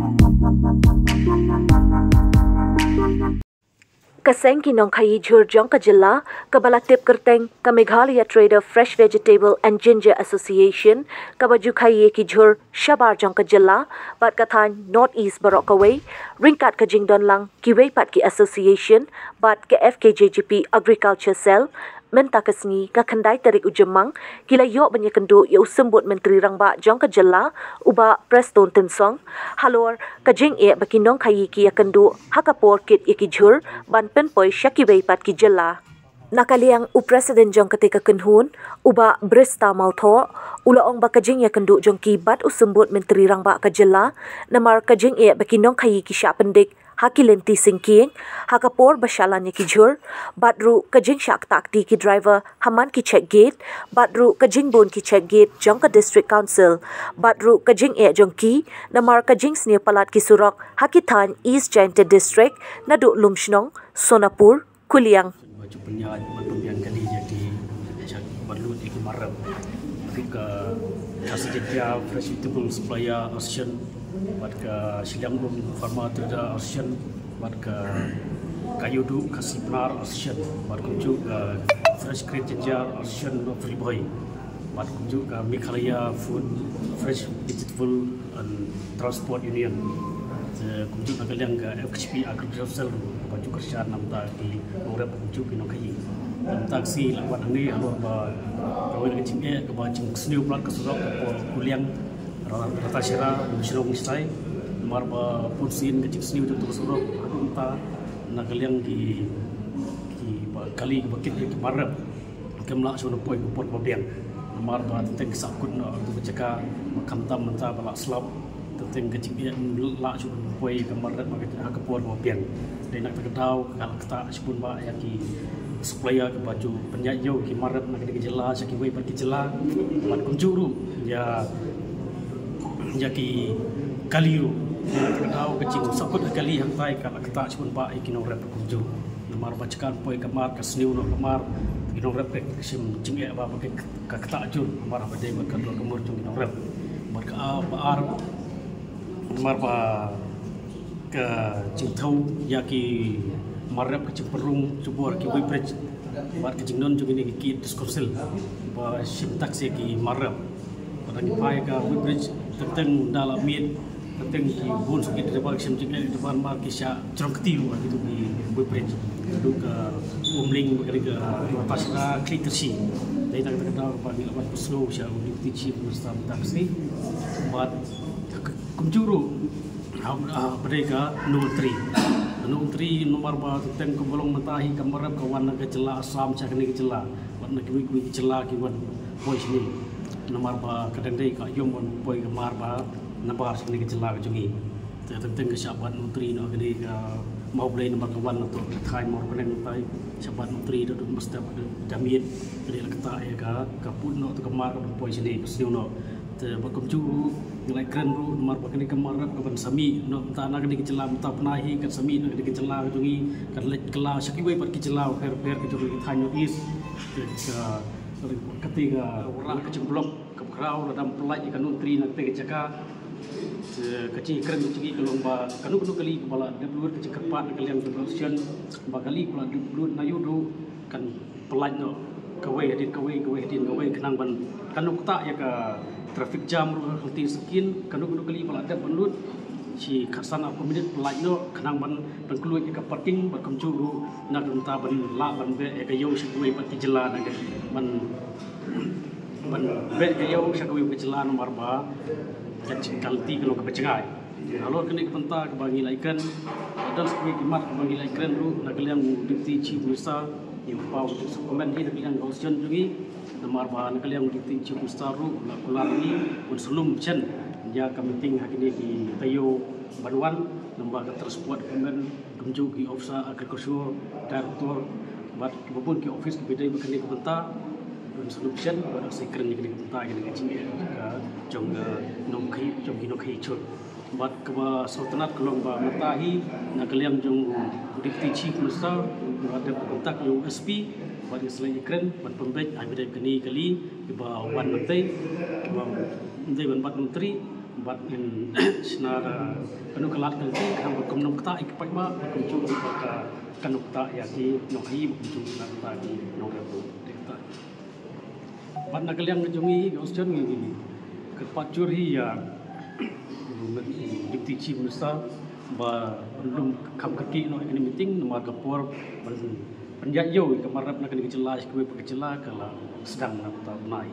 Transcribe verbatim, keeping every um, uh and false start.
Ka seng ki nongkhaii jhur jong ka jylla, kaba la tip kyrteng ka Meghalaya Trader Fresh Vegetable and Ginger Association, kaba ju khaii ïa ki jhur shabar jong ka jylla bad ka thaiñ North East baroh kawei, ryngkat ka jingdon lang kiwei pat ki association bad ka F K J G P Agriculture Cell, mynta ka sngi ka khyndai tarik u Jymmang, ki la ïoh ban ïakynduh ïa u Symbud Myntri Rangbah jong ka jylla, u Bah Prestone Tynsong, halor ka jingeh ba ki nongkhaii ki ïakynduh ha ka por kit ïa ki jhur ban pynpoi sha kiwei pat ki jylla. Na ka liang u President jong katei ka kynhun, u Bah Brista Mawthoh, u la ong ba ka jingïakynduh jong ki bad u Symbud Myntri Rangbah ka jylla namar ka jingeh ba ki nongkhaii ki shah pyndik ha ki lynti syngkien ha ka por ba shalan ïa ki jhur, bad ruh ka jingshah ktah kti ki driver ha man ki check gate, bad ruh ka jingbun ki check gate jong ka District Council, bad ruh ka jingeh jong ki namar ka jingsniew palat ki surok ha ki thaiñ East Jaintia District, naduh Lumshnong, Sonapur, Kuliang. Ba ju pynïaid bad pynbiang kali ïa ki, ïa ki bad lut ïa ki mar rep. Ruh ka Khasi Jaintia Fresh Vegetable Supplier Association, bad ka Shillong Pharma Trader Association, bad ka Kayudu Khasi Pnar Association, bad kumjuh ka Fresh Green Ginger Association of Ri Bhoi, bad kumjuh ka Meghalaya Food Fresh Vegetable and Transport Union. Te kumjuh na ka liang ka F K G P Agriculture Cell, ba ju kyrshan na ka bynta ki nongrep, kumjuh ki nongkhaii. Te mynta ka sngi la wan hangne halor ba kawei na ka jingeh kaba jingsniew palat ka surok ka por Kuliang, Ra-, Ratacherra, Lumshnong shatai. Namar ba bunsien ka jingsniew jong ka surok haduh mynta na ka liang ki, ki ba kali kaba kit ïa ki mar rep kim lah shuh ban poi ka por kaba biang. Namar ba teng teng ki sahkut noh ha ka jaka, ba khamtam mynta ba la slap, teng teng ka jingeh ym lah shuh ban poi ka mar rep ha ka por kaba biang. Dei na kata ka daw ka la ktah shibun bah ïa ki supplier kiba ju pynïaid ïa ki mar rep na kane ka jylla sha kiwei pat ki jylla, bad kumjuh ruh ïa, ïa ki kali ruh. Dei na kata ka daw ka jingsahkut ka kali hangtai ka la ktah shibun bah ïa ki nongrep kumjuh. Namar ba jaka poi ka mar, ka sniew noh ka mar, ki nongrep ka shim jingeh ba, ba ka, ka ktah jur, namar ba dei bad ka dor ka mur jong ki nongrep. Bad ka, ah, ba ar, namar ba ka jingthew ïa ki mar rep, ka jingpynrung jubor ki weighbridge, bad ka jingdon jong kine ki District Council ba shim tax ïa ki mar rep. Bad ngi phai ka weighbridge, teng teng da la miet, teng teng ki bun suk ki driver ki shim jingeh, driver mar ki shah jrong kti ruh ha kitu ki weighbridge. Ruh ka Umling bad ka Ratacherra, Khliehtyrshi. Dei na kata ka daw ba ngi la wan pynsngew sha u Deputy Chief Minister mynta ka sngi. Bad kumjuh ruh, ha, ha, ba dei ka Nontri. Nontri namar ba teng teng kumba long mynta hi ka mar rep ka wan na ka jylla Assam sha kane ka jylla. Bad na kiwei kiwei ki jylla ki wan poi shane. Namar ba ka dang dei ka aïom ban poi ka mar ba nabar sha kane ka jylla ka jong ngi. Te teng teng ka shah bat Nontri na kane ka Mawblei namar ka wan na to ka thaiñ Mawryngkneng tai, shah bat Nontri da dut mastep da miet, ka dei la ktah ïa ka, ka put noh to ka mar ka ban poi shane, ka sniew noh. Te bad kumjuh ruh ngi la ïakren ruh namar ba kane ka mar rep ka ban sa mih noh mynta na kane ka jylla, mynta bnai hi kan sa mih na kane ka jylla ka jong ngi, kan leit kylla sha kiwei pat ki jylla bapher bapher ka jong ka thaiñ North East. Te ka, ka, kata ka, ka jingblok kaba khraw lada ym pyllait ïa ka Nontri na kata ka jaka. Te ka jingkren ka jong ngi ka long ba kano kano kali kaba la dep lut, ka jingkyrpad na ka liang jong ka Association ba kali kaba la dep lut na ïoh duh kan pyllait noh kawei hadien kawei, kawei hadien kawei, khnang ban kan ktah ïa ka traffic jam ruh ha ka lynti syngkien. Kano kano kali ba la dep ban lut shi khatsan arphew minit pyllait noh, khnang ban, ban khlad ïa ka parking, bad kumjuh ruh na ka bynta ban lah ban beh ïa ka ïew sha kiwei pat ki jylla, na ka ban, ban beh ïa ka ïew sha kiwei ki jylla namar ba ka jing, ka lynti ka long kaba jngai. Halor kane ka bynta kaba ngi la ïakren, don sa kiwei ki mat kaba ngi la ïakren ruh na ka liang u Deputy Chief Minister, ïa u Bah Conrad Sangma hi na ka liang ka Association jong ngi, namar ba na ka liang u Deputy Chief Minister ruh u la kular ïa ngi un sa lum shen ïa ka meeting ha kine ki taïew ban wan, namar ka Transport Department, kumjuh ki officer Agriculture, Director, bad kiba bun ki office kiba dei bad kane ka bynta, ban sngewsih bad sa ïakren ïa kane ka bynta, ïa kane ka jingeh ka jong ka nongkhaii, jong ki nongkhaii jhur. Bad kaba sngewtynnat ka long ba mynta hi na ka liang jong u Deputy Chief Minister, ba dep kontak ïa u S P, bad ngi sa leit ïakren ban pynbeit ai ba dei kane ka kali kiba wan mynta, kiba ym dei ban bat Nontri. Bad ngin shna da kano ka lad ka lynti, khnang ba kum nongktah ïa ki paidbah, ba kumjuh ba ka, ka nongktah ïa ki nonghikai, ba kumjuh ka nongktah ïa ki nongrep ruh. Bad na ka liang ka jong ngi, ka Austen ngi, ngi kyrpad jur hi ïa u Deputy Chief Minister ba un lum kham kyrkieh noh ïa kane ka meeting, namar ka por ban pynïaid ïew ïa ka mar rep na kane ka jylla sha kawei pat ka jylla ka la sdang na ka bynta bnai.